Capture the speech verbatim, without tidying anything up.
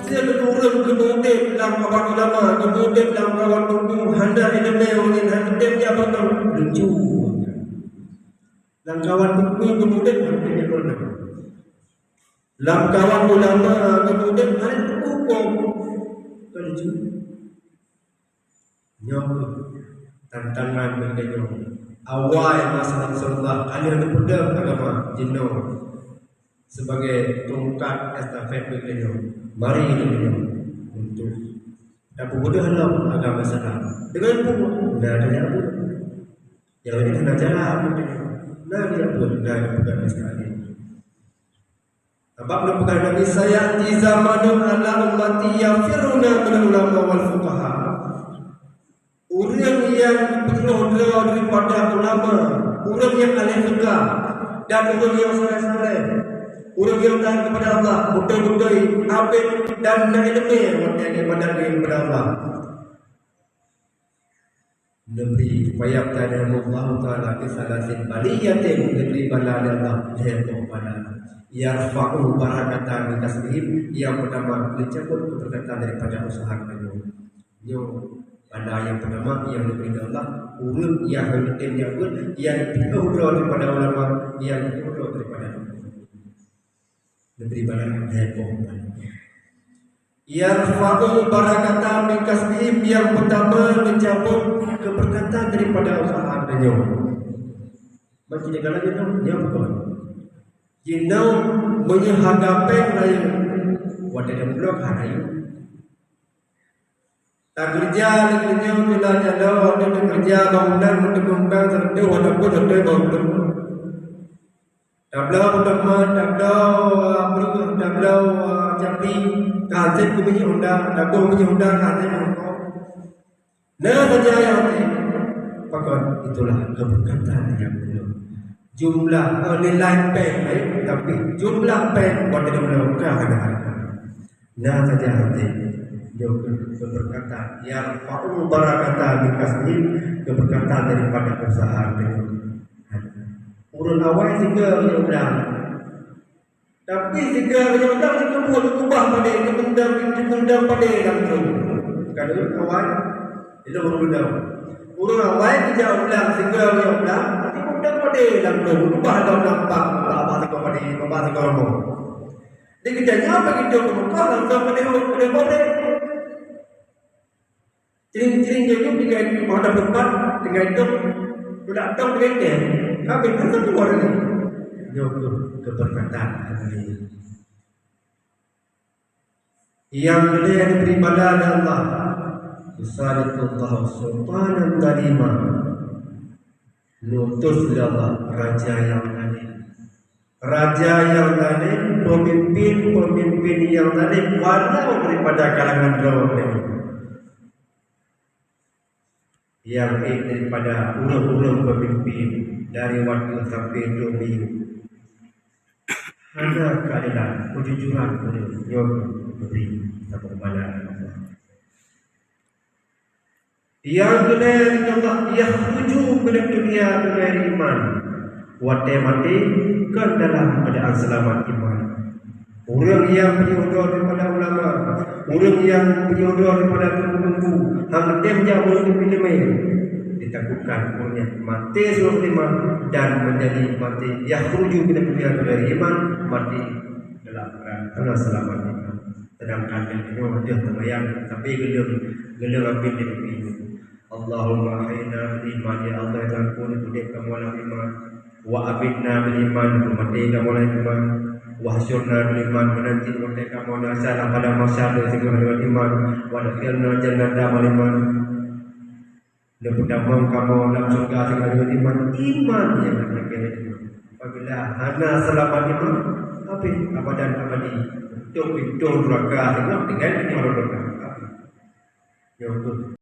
Meusé ureuëng geumeuudeb lam kawan ulama, geumeuudeb lam kawan buku, hana iéleumé, ureuëng hana tem jak beutôi, lucu. Lam kawan buku geumeuudeb, hana tem jak beutôi. Lam kawan ulama geumeuudeb, hana teupeue huköm, kan lucu. Nyoe tantangan bagi tanyoe. Awai masa Rasulullah, ka lheueh neupeudong agama jinoe sebagai tongkat estafet bagi tanyoe. Mari tanyoe untuk tapeubeudoh lom agama Islam. Dengan buet, na tanyoe buet. Nyang laén na cara buet tanyoe. Na tanyoe buet, na tanyoe buet Islam. Sabab geupeugah Nabi, "Sayati zamanun ala ummati yafirruna minal ulama wal fuqaha." Ureuëng nyang peutroh droe daripada ulama, ureuëng nyang ahli fiqah, dan ureuëng nyang saleh-saleh, ureuëng nyang taat kepada Allah, beutôi-beutôi abéh dan na iéleumé watée geuibadat kepada Allah. Neubri, fayabtalihimullahu ta'ala bi salasin baliyatin, neubri bala lé Allah lhée boh bala. Yarfa'u barakatan min kasbihim, nyang peutama geucabot keubeureukat daripada useuha geutanyoe. Nyoe bala nyang peutama nyang neubri lé Allah, ureuëng nyang hana tem jak buet, nyang piôh droe daripada ulama, nyang piôh droe daripada Neubri bala lhée boh bala. Yarfa'u barakatan min kasbihim, nyang peutama geucabot keubeureukat daripada useuha geutanyoe. Bagi negara nyoe, nyoe bukan. Jinoe meunyoe hareuga péng rayeuk, watée dong bloe ka rayeuk. Takeureuja lé geutanyoe keunan nyang lom, watée takeureuja bangunan, watée meumbang, seureutôh ataupun seureutôh bangunan. Tabloe peuteuma, tabloe, ah, breueh, tabloe, ah, capi, ka han sép keu minyeuk honda, tabloe minyeuk honda, ka han sép keu rukok. Na saja nyang tém, pakon itulah keubeureukat nyang penuh. Jumlah, eh, nilai péng, eh, tapi jumlah péng buat di dalam ka hana hareuga. Na saja hati, nyoe keuh keubeureukat, yarfa'u barakatan min kasbihim, keubeureukat daripada useuha geutanyoe. Ureuëng awai sigoe meunyoe blang. Tapi sigoe meunyoe blang jikeubuet, jikeubah padé, jikeundam, jikeundam padé lam droe. Ka ureuëng awai, ilong ureuëng blang. Ureuëng awai geujak u blang, sigoe meunyoe blang, jikeundam padé lam droe, jikeubah lam lampang, babah sigoe padé, babah sigoe rumoh. Di geutanyoe begitu meukah langsung meudeuh, meudeuh bareh. Cring-cring jeuet tinggai mata depan, tinggai dong, sudah dong tinggai tem. Habis masa keluar ni. Nyoe keuh keubeureukat hati. Nyang keudua dibri bala lé Allah. Yusallitullahu sultanan zalima. Neutus lé Allah raja nyang zalim. Raja nyang zalim, peumimpin-peumimpin nyang zalim, walau daripada kalangan droe teuh. Nyang ék daripada ureuëng-ureuëng peumimpin dari watée sampai trok miyueb. Hana keuadilan, keujujuran ureuëng nyoe geubri saboh bala. Nyang keulhèe, inna Allah yakhruju minad dunya bighairi iman. Watèe maté, kon dalam keuadaan seulamat iman. Ureueng nyang peunyuh droe daripada ulama, ureueng nyang peunyuh droe daripada teungku-teungku, han tém jak meunurot ileumèe, ditakutkan ureueng nyan maté sigoe iman dan meunjadi maté yakhruju minad dunya bighairi iman, maté dalam keuadaan hana seulamat iman. Seudangkan geutanyoe deuh teumayang, tapi geuleueng, geuleueng abit di ruku. Allahumma ahyina bil iman, ya Allah, ya Tuhanku, udép kamoe lam iman. Wa amitna bil iman, peumaté kamoe lam iman. Wa hsyurna bil iman, meunan cit watèe kamoe neuasa lam padang mahsyar deungon iman. Wa adkhilna jannata ma'al iman. Neupeutamong kamoe lam syeuruga sigohlom iman, iman nyang hana keuh iman. Apabila hana seulamat iman, habéh abadan abadi. Tôp pintô nuraka singoh tinggai pintô nuraka. Habéh. Nyoe kheueh